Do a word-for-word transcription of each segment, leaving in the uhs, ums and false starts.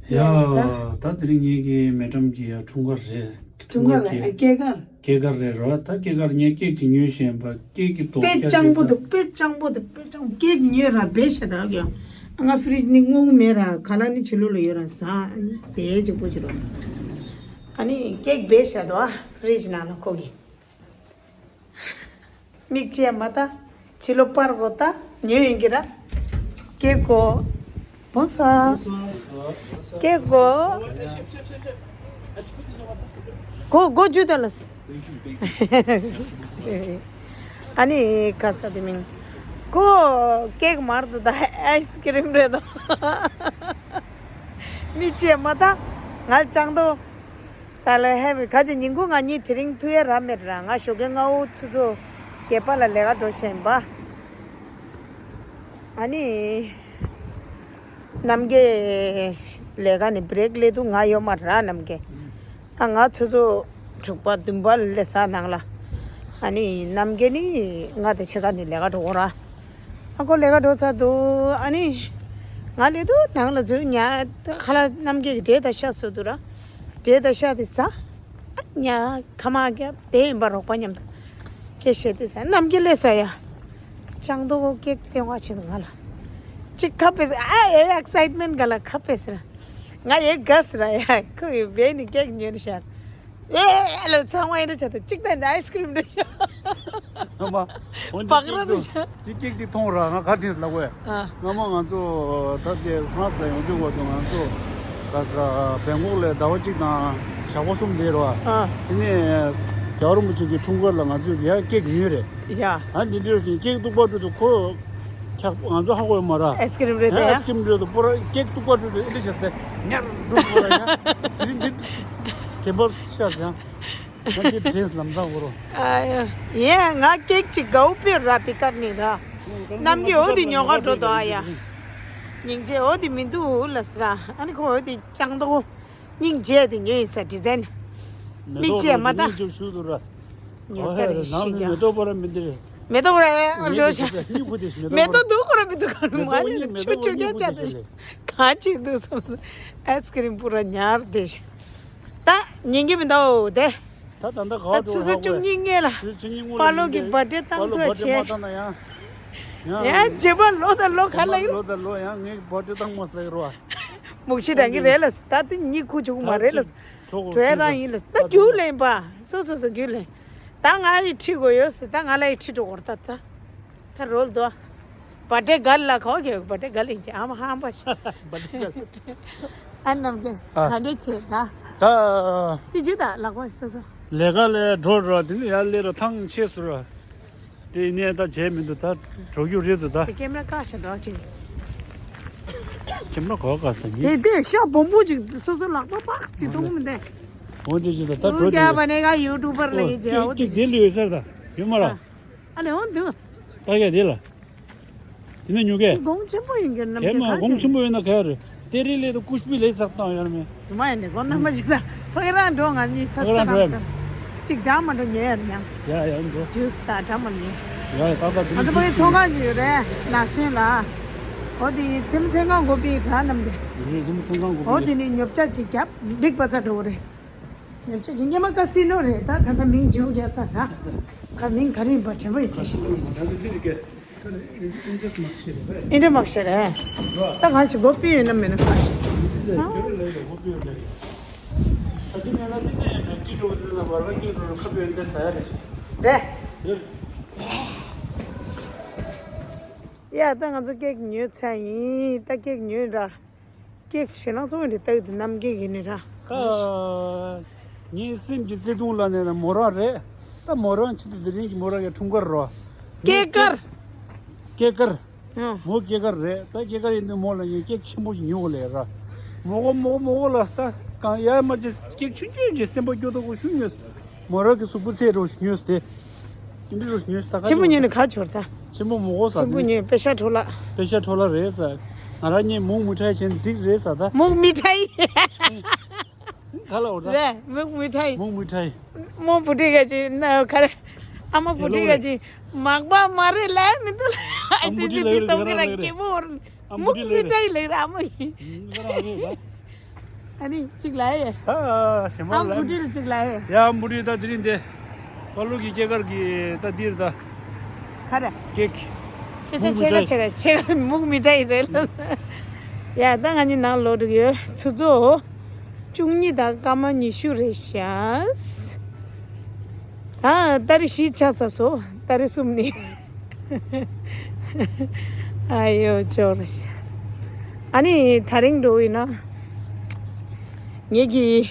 ཡ། ད་དེ་རིང་ངེད་ཀྱི་མེ་ཀྲམ་གྱི་ཡ་འཁྲུངས་སྐར་རེད། འཁྲུངས་སྐར་རེད། སྐྱེས་སྐར། སྐྱེས་སྐར་རེད་རོ། ད་སྐྱེས་སྐར་ངས་ཀེག་ཅིག་ཉོས་ཤེས་པ། ཀེག་གི་དོ་དཔེ་སྐྱ་སྤྱང་པོ་འདུག་དཔེ་སྤྱང་པོ་འདུག་དཔེ་སྤྱང་པོ། ཀེག་ཉོས་ར་སྦས་བཞག་ད་ཀྱང་། ང་ཕི་རིཇ་ནི་སྔོག་མེད་ར། ཁ་ལག་ནི་ཕྱི་ལོགས་ལ་ཡོད་ར། ཟ་དེ་གཅིག་པོ་ཅི་རོ། ཨ་ནི་ཀེག་སྦས་བཞག་དོ་ཨ་ཕི་རིཇ་ནང་ལ་ཁོ་གི། མིག་ཅེ་མ་ད། ཕྱི་ལོགས་པར་གོ་ད། ཉོས་ཡིན་གྱི་ར། ཀེག་གོ། Bonsoir. ཀེག་གོ། གོ་གོ་ཇུ་ད་ལ་སི། ཨ་ནི་ག་ས་དེ་མིན། གོ་ཀེག་མར་དུ་ད་ཨའི་སི་ཀི་རིམ་རེད་དོ། མིག་ཅེ་མ་ད། ང་ལ་ཅང་དོ། ད་ལོ་ཧེ་བི་ཁ་ཅིག་ཉིན་གུང་ང་གཉིས་དེ་རིང་ཐུ་ཡ་ར་མེད་ར། ང་ཞོགས་ཀའི་སྔ་བོ་ཆུ་ཚོད་བརྒྱད་པ་ལ་ལས་ཀ་འགྲོ་བཞིན་པ། ཨ་ནི། རྣམ་རྒྱལ་ལས་ཀ་ནི་བྷི་རེག་སླེབས་དུས་ང་ཡོད་མ་ར་རྣམ་རྒྱལ། ཨ་ང་ཆུ་ཚོད་དྲུག་པ་བདུན་པ་ལ་སླེབས་ས་ནང་ལ། ཨ་ནི་རྣམ་རྒྱལ་ནི་ང་དང་ཕྱེད་ཀ་ནི་ལས་ཀ་འགྲོ་གོ་ར། ཨ་ཁོ་ལས་ཀ་འགྲོ་ཚར་འདུག་ཨ་ནི་ང་སླེབས་དུས་ནང་ལ་འཛུལ་ཉལ་ཁ་ལག་རྣམ་རྒྱལ་གྱི་འབྲས་དང་ཤ་བཟོས་འདུག་ར། འབྲས་དང་ཤ་དེ་ཟ། ཨ་ཉལ་ཁ་མ་བརྒྱབ་དེ་ཡིན་པ་རོགས་པ་མཉམ་དུ་སྐད་བཤད་དེ་ཟ། རྣམ་རྒྱལ་སླེབས་ས་ཡ། ཅང་དོ་ཀེག་སྟེར་བ་བྱེད་འདུག་ང་ལ། ཅིག་ཁ་ཕེ་ཟེར། ཨ་ཨེ་ཨེག་སའིཊ་མེན་ག་ལ་ཁ་ཕེ་ཟེར། ང་ཡེ་ག་ཟེར་ཡ། ཁོ་ཡི་བེ་ནི་ཀེག་ཉོས་ཤར། ཨེ་ལོ་ཚང་མ་ཡིན་ན་ཆ་ད་ཅིག་ད་ནི་ཨའི་སི་ཀི་རིམ་རེད་ཤག་ཨ་མ། འོན་ཏེ་པག་ར་རེད་ཤག་དེ་ཀེག་དེ་མཐོང་ར་ང་ག་དྲིས་ལ་གོ་ཡ། ཨ། སྔ་མ་ང་ཚོ་ད་ལྟའི་ཧྥ་རན་སི་ལ་ཡོང་དུས་གོ་དུས་ང་ཚོ་ག་ས་བེང་ཀོག་ལ་ཟླ་བ་གཅིག་དང་ཞག་པོ་གསུམ་བསྡད་རོ། ཨ། དེ་ནས་རྒྱལ་བ་རིན་པོ་ཆེ་གི་འཁྲུངས་སྐར་ལ་ང་ཚོས་ཡ་ཀེག་ཉོས་རེད། ཡ། ཨ་འདི་འདྲ་ཞིག་ཀེག་གཏུག་པ་འགྲོ་དུས་ཁོ་འཁྱག་ང་ཚོ་ཧ་གོ་ཡོད་མ་ར། ཨའི་སི་ཀི་རིམ་རེད་དེ། ཨའི་སི་ཀི་རིམ་རེད་དུ་པོ་ར་ཀེག་གཏུག་པ་འགྲོ་དུས་ཨེ་འདྲ་བྱས་ཏེ་ཉར་འགྲོ་པོ་ར་ཡ། དེ་རིང་འདི་དྲན་པ་ཤར་ཡ། ང་འདི་དྲན་ལམ་སང་གོ་རོ། ཨ་ཡ། ཡ་ང་ཀེག་ཅིག་དགའ་བོ་དཔེ་ར་པི་ཀར་ནི་ར། རྣམ་རྒྱལ་འོ་དེ་ཉོ་ག་འགྲོ་དོ་ཨ་ཡ། སྙིང་རྗེ་འོ་དེ་མི་འདུག་ལ་སི་ར། ཨ་ནི་ཁོ་འོ་དེ་ཅང་དོ། སྙིང་རྗེ་དེ་ཉོས་ཡིན་ས་ཌི་ཛའིན། མིག་ཅེ་མ་ད། ཉོ་ཁ་རེ་ཤི་ག་མེ་ཏོག་པོ་ར་མི་འདི་རེད། མེ་ཏོག་པོ་ར་རོ་ཆ། མེ་ཏོག་འདུག་གོ་ར་མི་འདུག་གོ་ར་མ་ཉེ་ཆུ་ཆུ་རྒྱ་ཆ་ད་ཤི། ག་ཅིག་འདུག་སོང་། ཨའི་སི་ཀི་རིམ་པུ་ར་ཉར་དེ་ཤི། ད་ཉིན་གྱི་མི་འདའོ་དེ། ད་ད་ད་ག་ད་ཆུ་ཚོད་བཅུ་གཉིས་ངེས་ལ། པ་ལོ་གི་བར་ཌེ་བཏང་ཐུབ་ཆེ། ཡ་རྗེས་པ་ལོ་དང་ལོ་ག་ལ་ཡིན། ལོ་དང་ལོ་ཡང་ངའི་བར་ཌེ་བཏང་མ་སླེབས་རོ། མུག་ཤི་དྲན་གི་རེད་ལ། ད་དུ་གཉིད་ཁུག་བཅུག་མ་རེད་ལ། གྲོ་ཡ་རང་ཡིན་ལ། ད་རྒྱུགས་ལེན་པ། སོ་སོ་སོ་རྒྱུགས་ལེན། ད་ང་ཡི་ཁྲི་གོ་ཡོད་ཟེར། ད་ང་ལ་ཡི་ཁྲི་འགྲོ་གོ་ར་ད་ད། ད་རོལ་དོ། བ་ཏྲེ་གལ་ལ་ཁོ་གེ་བ་ཏྲེ་གལ་ཡིན་ཅི་ཨ་མ་ཧམ་པ་ཤ། བ་ཏྲེ་གལ། ཨ་ནམ་གེ་ཨ། ག་འདྲས་བྱེད་ད། ད། ཡི་ཇི་ད་ལག་པ་སོ་སོ། ལས་ཀ་ལས་འགྲོ་ར་དེ་ནི་ཡར་སླེབས་ར་ཐང་ཆད་སོང་ར། དེ་ནས་ད་བྱས་མི་འདུག་ད་འགྲོ་རྒྱུ་རེད་འདུག་ད། དེ་ཀེམ་ར་བཀག་བྱ་འགྲོ་གི། ཀེམ་ར་གོ་བཀག་ད་ནི། དེ་དེ་ཤ་སྦོམ་པོ་ཅིག་སོ་སོ་ལག་པ་པགས་ཅིག་གཏོང་མི་འདུག་འོ་དེ་ཅི་ད་ད་འོ་འགྲོ་རྒྱ་དེ། བ་ནས་ག་ཡུ་ཊུབ་པར་ལ་ཡི་ཇེ་འོ་དེ་ཅི། དེ་ལ་ཡོད་ས་ད་ཡོད་མ་ར། ཨ་ལེ་འོ་འདུག་ད་ག་དེ་ལ། དེ་ནས་ཉོ་གས། དེ་གོང་ཆེན་པོ་ཡིན་གྱི་རྣམ་དེ་རྒྱལ་མ་ག་གོང་ཆེན་པོ་ཡོད་ན་ག་ཡ་རེད། ཏེ་རི་ལེ་དུ་ཀུཤ་པི་ལེ་ཟག་བཏང་ཡོད་མེད། སུ་མ་ཡིན་ནས་གོང་རྣམ་པ་ཞིག་ད་ཕ་གི་རང་འགྲོ་ང་གཉིས་ས་ཕ་གི་རང་འགྲོ་ཡ་མེད། ཅིག་འདྲ་མ་འགྲོ་ཉེ་ཡ་རེད་ཡང་། ཡ་ཡ་འགྲོ། ཇུས་ད་འདྲ་མ་ཉེ། ཡ་ཡ་ད་ད་དེ་ང་ཚོ་ཕ་གི་ཚོང་ཁང་ཅིག་ཡོད་རེད་ན་སེང་ལ། འོ་དེ་ཚེམ་ཚེ་གང་གོ་པི་ག་རྣམ་དེ། ཡ་ཚེམ་ཚེ་གང་གོ་པི། འོ་དེ་ནི་ཉོ་ཆ་ཅིག་རྒྱབ་འབིག་པ་ཚ་འགྲོ་གི་རེད། ཉོ་ཆ་གི་སྙེ་མ་ཀ་སི་ནོ་རེད་ད་ད་ད་མིང་བརྗེ་བོ་རྒྱག་ཚར་ན། ཁ་མིང་ག་རེ་ཡིན་པ་དྲན་པ་ཡོད་ཆ་ཞིག་ད་དེ་དེ་རེད་ག་ཨིན་དྲ་མག་ཤེས་རེད། ད་ང་ཅིག་གོ་པི་ཡོད་ན་མེད་ན་ཁ་ཤས། ཡ་ད་ང་ཚོ་ཀེག་ཉོས་ཚར་ཡིན། ད་ཀེག་ཉོས་ར། ཀེག་ཞེ་ལང་ཚོ་འདི་ལྟ་བུ་དུ་རྣམ་ཀེག་ཡིན་ནི་ར། ད་ངའི་སེམས་ཀྱི་བརྩེ་དུང་ལ་ནས་ན་མོ་རང་རེད། ད་མོ་རང་ཆེད་དུ་དེ་རིང་གི་མོ་རང་གི་འཁྲུངས་སྐར་རོ། ཀེག་དཀར། ཀེག་དཀར། ཨང་། མོ་ཀེག་དཀར་རེད། ད་ཀེག་དཀར་ཡིན་དུས་མོ་ལ་ངས་ཀེག་ཆེན་པོ་ཞིག་ཉོ་དགོས་ལས་ར། མོ་གོ་མོ་གོ་མོ་གོ་ལ་ད་གང་ཡ་མ་ཅེ་ཀེག་ཆུང་ཆུང་ཅེ་སེམས་པ་སྐྱོ་ཏོ་གོ་ཤུ་ཉོས། མོ་རང་གི་གཟུགས་པོ་ཚད་རོ་ཞིག་ཉོས་ཏེ། ཨིན་དྲ་རོ་ཞིག་ཉོས་ད་ག་ཆེན་པོ་ཉོས་ནས་ག་ཆོར་ད། ཆེན་པོ་མོ་གོ་ས་ཆེན་པོ་ཉོས་པེ་ཤ་འཕྲོ་ལ། པེ་ཤ་འཕྲོ་ལ་རེད་ས། ང་རང་ཉིད་མུག་མི་ཁྲའི་ཆེན་འགྲིག་རེད་ས་ད། མུག་མི་ཁྲའི། ག་ལ་འོ་ད། རེད་མུག་མི་ཁྲའི། མུག་མི་ཁྲའི། མོ་བུ་ཁྲི་ག་ཅི་ན་ག་རེ། ཨ་མ་བུ་ཁྲི་ག་ཅི། མག་པ་མ་རེད་ལ་མི་འདུག་ལ། ཨ་དེ་དེ་དེ་གཏོང་གི་ར་སྐྱེ་བོ་འོར། མུག་མི་ཁྲའི་ལེགས་ར་ཨ་མ་ཡིན། ང་རང་རེད་ད། ཨ་ནི་གཅིག་ལ་ཡེ། ད་ཞེ་མ་ཨམ་ལ་བུ་ཁྲིད་ལ་གཅིག་ལ་ཡེ། ཡ་ཨམ་བུ་ཁྲིད་ད་དེ་རིང་དེ། པ་ལུ་གི་སྐྱེས་སྐར་གི་ད་འདིར་ད། ག་རེ། ཀེག་སྐད་ཆ་ཆེ་ཁ་ཆེ་ཁ་ཆེ་ཁ་མུག་མི་འདྲ་ཡི་རེད་ལ། ཡ་ད་ང་གཉིས་ནང་ལོག་འགྲོ་གི་ཡོད། ཆུ་ཚོད་བཅུ་གཉིས་དང་སྐར་མ་ཉི་ཤུ་རེད་ཤག་ཨ་ཏ་རིག་བཞི་ཆགས་ཚར་སོང་། ཏ་རིག་གསུམ་ནི། ཨ་ཡོ་ཅོག་རེད་ཤག་ཨ་ནི་དེ་རིང་འགྲོ་ཡིན་ན། ངེད་ཀྱི་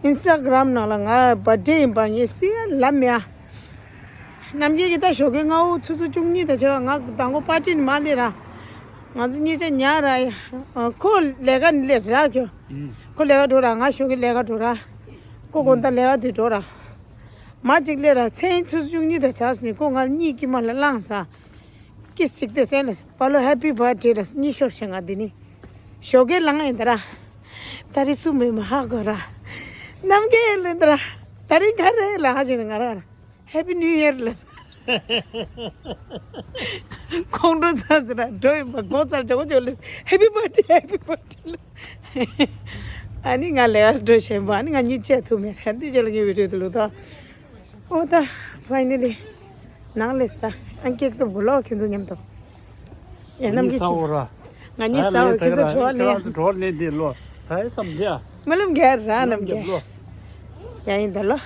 ཨིན་སི་ཊ་གྷ་རམ་ནང་ལ་ང་བར་ཐི་ཌེ་ཡིན་པ་ངས་སུ་ཡང་ལབ་མེད་ཨ། རྣམ་རྒྱལ་གྱིས་ད་ཞོགས་ཀས་སྔ་པོ་ཆུ་ཚོད་བཅུ་གཉིས་དང་བྱས་པ་ང་དང་པོ་པར་ཊི་ནས་མར་སླེབས་ར། ང་ཚོ་གཉིས་ཆ་ཉལ་ར་ཡ། ཁོ་ལས་ཀ་ནས་སླེབས་ར་ཁྱོད། ཁོ་ལས་ཀ་འགྲོ་ར། ང་ཞོགས་ཀས་ལས་ཀ་འགྲོ་ར། ཁོ་དགོང་དག་ལས་ཀ་དེ་འགྲོ་ར། མ་གཅིག་སླེབས་ར། མཚན་ཆུ་ཚོད་བཅུ་གཉིས་དང་བྱས་ནས་ཁོ་ང་གཉིད་དཀྱིལ་མ་ལ་བླངས་ས། ཀིས་གཅིག་དེ་སེམས་ལ་པ་ལོ་ཧེ་པི་བར་ཐི་ཌེ་ལ་གཉིད་ཤོར་བྱས་ང་འདི་ནི། ཞོགས་ཀས་ལངས་ཡིན་ད་ར། ཏ་རིག་གསུམ་མེད་མ་ཧ་གོ་ར། རྣམ་རྒྱལ་ལེན་ད་ར། ཏ་རིག་ག་རེ་ལ་ཧ་ཅིག་ང་ར། ཧེ་པི་ནིའུ་ཡར་ལ། ཁོང་ཁྲོ་ཚ་ཟེར་ན་འགྲོ་ཡིན་པ་མགོ་ཚར་ཇོ་གོ་ཇོ་ལེ། ཧེ་པི་བར་ཐི་ཌེ་ཧེ་པི་བར་ཐི་ཌེ་ལ། ཨ་ནི་ང་ལས་ཀ་འགྲོ་བཞིན་པ་ཨ་ནི་ང་གཉིད་ཆད་ཐུབ་མེད་རེད། འདི་ཇོ་ལ་ངའི་བི་ཌི་ཡོ་དུ་ལུག་ཐོ། ཨོ་ད་ཕའི་ནལ་ལི་ནང་ལས་ད་ཨང་ཀེག་ཏུ་བུ་ལོག་ཁྱོད་ཚོ་མཉམ་དུ། ཡ་ནམ་གྱི་ཅི། ང་གཉིས་ཟ་བ་ཁྱོད་ཚོ་བྲོ་བ་ལེན། བྲོ་བ་ལེན་འདི་ལོ་ཟ་ཡ་བསམ་འདི་ཨ། མ་ལུམ་གེ་ར་ནམ་གེ། ཡ་ཡིན་ད་ལོ།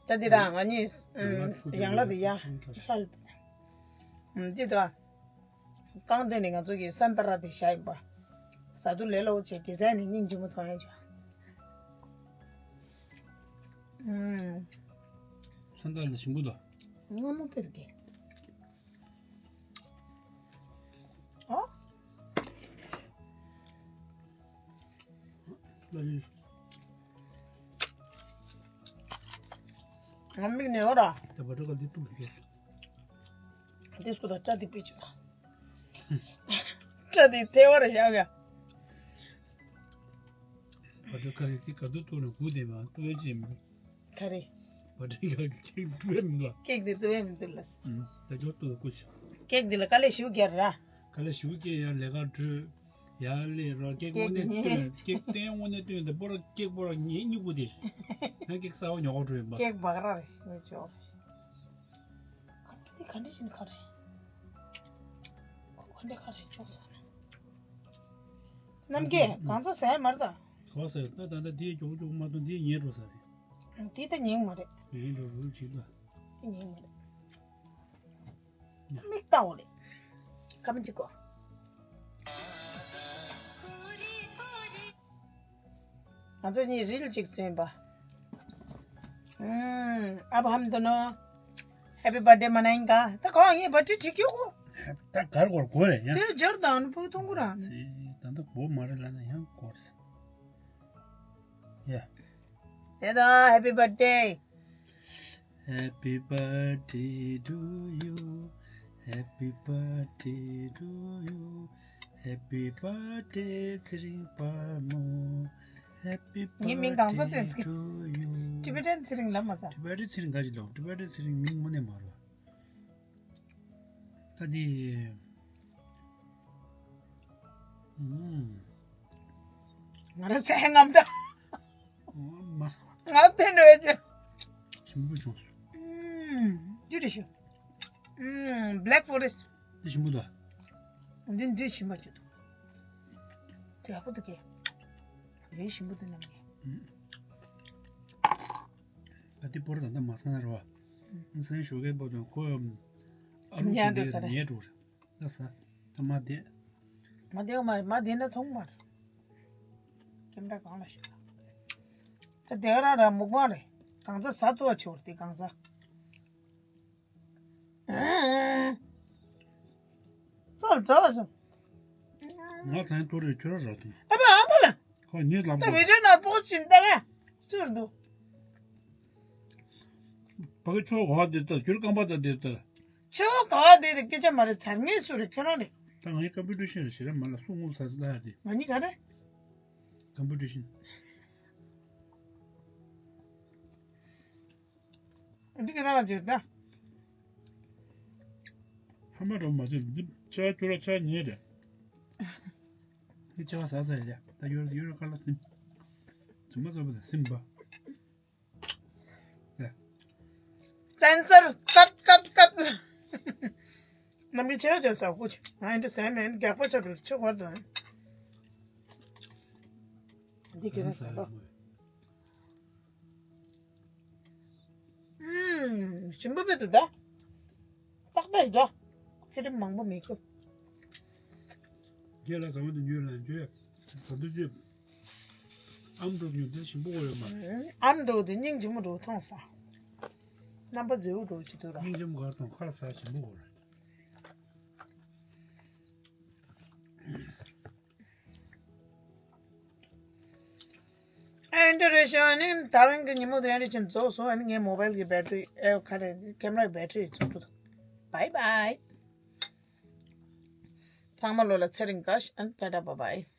ད་འདི་རང་ང་གཉིས་ཡང་ལ་དེ་ཡ་ཧལ་ཅི་དོ། རྐང་སྟེང་ནས་ང་ཚོ་གི་ས་འདར་ར་དེ་བཞག་ཡིན་པ། ཟ་དུ་ལས་སླ་བོ་བྱས་དེ་ཟས་ནས་སྙིང་རྗེ་མོ་མཐོང་ཡ་ཅོ། ས་འདར་ལ་ཞིམ་པོ་དོ། སྔ་མོ་དཔེ་དུ་གས། ཨོ། ང་མིག་ནས་འོ་ར། ད་བ་ཏྲ་ག་འདི་བཏུམ་གས། འདི་སྐུ་དང་སྐྲ་འདི་པི་ཅི། སྐྲ་འདི་ཐལ་བ་ར་བཞག་ག་བ་ཏྲ་ག་རེ་འདི་ག་དུ་བཏུ་ནས་སྒུག་བསྡད་མ་བཏུ་ཡ་ཅི་མི། ག་རེ། བ་ཏྲ་ག་རེ་ཅིག་བཏུ་ཡ་མི་འདུག་ཀེག་འདི་བཏུ་ཡ་མི་འདུག་ལ། ད་ཅོག་བཏུ་སྐུ་ཅི། ཀེག་འདི་ལ་དཀའ་ལས་ཞེ་པོ་རྒྱག་ར། དཀའ་ལས་ཞེ་པོ་རྒྱག་ཡ་ལས་ཀ་འགྲོ། ཡར་སླེབས་རོགས་ཀེག་དངོས་གནས་སྟོན། ཀེག་བསྟན་དངོས་གནས་སྟོན་དེ་པོ་ར་ཀེག་པོ་ར་ངའི་སྨྱུ་གུ་དེ། ང་ཀེག་གསར་པ་ཉོ་ག་འགྲོ་ཡིན་པ། ཀེག་བག་ར་རེ་ཞིག་ཉོ་ཆོག་རེ་ཞིག་ག་རེ་དེ་ག་འདྲ་ཞིག་ནི་ག་རེ། ཁོ་ག་འདྲ་ག་རེ་ཆོག་ས་རེད། རྣམ་རྒྱལ་གང་ཚ་ཟས་མར་ད། གང་ཟས་ད་ད་ད་དེ་ཀྱོག་ཀྱོག་མ་གཏོང་དེ་ཉེ་འགྲོ་ས་རེད། དེ་ད་ཉེ་མ་རེད། ཉེ་འགྲོ་རུ་ཅིག་ལ། དེ་ཉེ་མ་རེད། མིག་ལྟ་འོ་རེད། ཁ་མི་གཅིག་གོ། ང་ཚོ་གཉིས་རིལ་གཅིག་བཟོས་ཡིན་པ། ཨུམ། ཨབ་ཧམ་དུ་ནོ། ཧེ་པི་བར་ཐི་ཌེ་མ་ནའིན་ག་ད་གང་ངས་བར་ཐི་ཌེ་བྲིས་ཀྱོག་གོ། ད་གར་གོར་གོ་རེད་ཡ། དེ་སྦྱར་དང་ཕུག་ཐུང་གུ་ར། ད་ད་གོ་མ་རེད་ལ་ན་ཡང་གོར། ཡ། དེ་ད་ཧེ་པི་བར་ཐི་ཌེ། Happy birthday to you. Happy birthday to you. Happy birthday ཚེ་རིང་དཔལ་མོ། Happy birthday to you. ངའི་མིང་གང་ཚ་ཏེ་ཟེར། Tibetan ཚེ་རིང་ལབ་མ་ཟ། Tibetan ཚེ་རིང་ག་ཅི་ལབ། Tibetan ཚེ་རིང་མིང་དངོས་གནས་མ་རེད། ད་འདི། ང་རང་ཚེ་ངམ་འདྲ། ང་རང་ཐོན་འགྲོ་ཡ་ཅི། ཞིམ་པོ་བྱུང་སོང་། ཨུམ། འདི་རེད་ཤོ། ཨུམ། Black Forest། འདི་ཞིམ་པོ་འདུག་འདི་འདི་ཞིམ་པ་ཅིག་འདུག་དེ་ཡག་པོ་འདུག་གས། ཡོད་ཞིམ་པོ་འདུག་ནམ་གྱི། ཨ་དེ་པོར་ད་ལྟ་མ་ཟ་ན་རོ། སེང་ཞོགས་ཀའི་པོ་དང་ཁོ་ཨ་རུ་ཉལ་ཆུང་འདྲ་ཟ་དེ་རེད། ཉལ་འགྲོ་རེད། ད་ཟ། ད་མ་བསྡད། མ་བསྡད་མ་རེད། མ་བསྡད་ན་མཐོང་མ་རེད། ཁྱེད་འདྲ་གང་ལ་ཤེས། ད་དེ་རང་ར་མུག་མ་རེད། གང་ཚ་ཟ་ཏུ་བ་ཆོར་དེ་གང་ཚ། ཨ་ཙོ་ཙོ། ང་ཚང་ཐུ་རེ་ཁྱོད་ར་དུ། ཨ་པ་ཨ་པ་ལ། ཁོ་ཉིད་ལམ་ད་པོ། བི་ཌིའོ་ནང་པོ་ཅིན་ད་ཡ། ཚུར་འདུག་ཕ་གི་ཆོ་ག་བ་དེ་ལྟ་ཁྱོད་རྐང་པ་ད་དེ་ལྟ། ཆོ་ག་བ་དེ་དེ་སྐད་ཆ་མ་རེད། ཚར་ངེས་སུ་རེད། ཁྱོད་རང་རེད། ད་ངའི་ཀམ་པུ་ཊར་ཤིན་རེད་ཞེ་རེད་མ་ལ་སུ་ངུ་ས་ལ་ཡ་དེ། ང་གཉིས་ག་རེ། ཀམ་པུ་ཊར་ཤིན། འདི་ག་རང་བྱེད་ད། ཧ་མ་རོ་མ་བྱེད་འདི་ཆ་ཁྱོད་ར་ཆ་ཉེ་རེད། འདི་ཆ་བ་ཟ་ཟ་ཡ་ད་ཡོད་ཡོད་ར་ཁ་ལ་སིམ། ཚུ་མ་ཟ་བ་ད་སིམ་པ། ཡ། བཙན་ཚར་ཀར་ཀར་ཀར། ནམ་གྱི་ཆེ་བ་ཅན་ཟ་ཀུ་ཆི་ང་ཡིན་དུ་ཟ་མེད་རྒྱག་པ་ཆ་རུ་ཆོག་བར་དང་། འདི་གི་ར་ཟ་ལོ། ཨུམ། ཞིམ་པོ་བེད་དུ་ད། ཏག་ཏག་ཞིག་ད། ཁེ་རིམ་མང་པོ་མེད་ཀི། རྒྱལ་ལ་ཟ་བ་དུ་ཉོས་ལ་འཇོས། ད་དུ་ཅེ། ཨམ་འགྲོ་ཉོ་དེ་ཞིམ་པོ་གོ་ཡོད་མ། ཨུམ། ཨམ་འགྲོ་དེ་སྙིང་རྗེ་མོ་འགྲོ་མཐོང་ས། རྣམ་པ་མཛེས་པོ་འགྲོ་ཅི་དུ་ར། སྙིང་རྗེ་མོ་གར་མཐོང་ཁ་ལ་ཟ་ཞིམ་པོ་གོ་ར། ཨེ་འདྲ་རེད་ཤག་ཨ་ནི་ད་རིང་གི་ཉིན་མོ་དེ་ཨེ་འདྲ་ཅིག་རྫོགས་སོང་། ཨ་ནི་ངའི་མོ་བལ་གྱི་བེ་ཊི་རི་ཨེ་ག་རེ་ཀེམ་ར་གི་བེ་ཊི་རི་ཚུགས་འགྲོ་འདུག་བྷའི་བྷའི། ཚང་མ་ལོ་ལ་ཚེ་རིང་དགའ་ཤག་ཨ་ནི་ཊ་ཊ་བྷའི་བྷའི།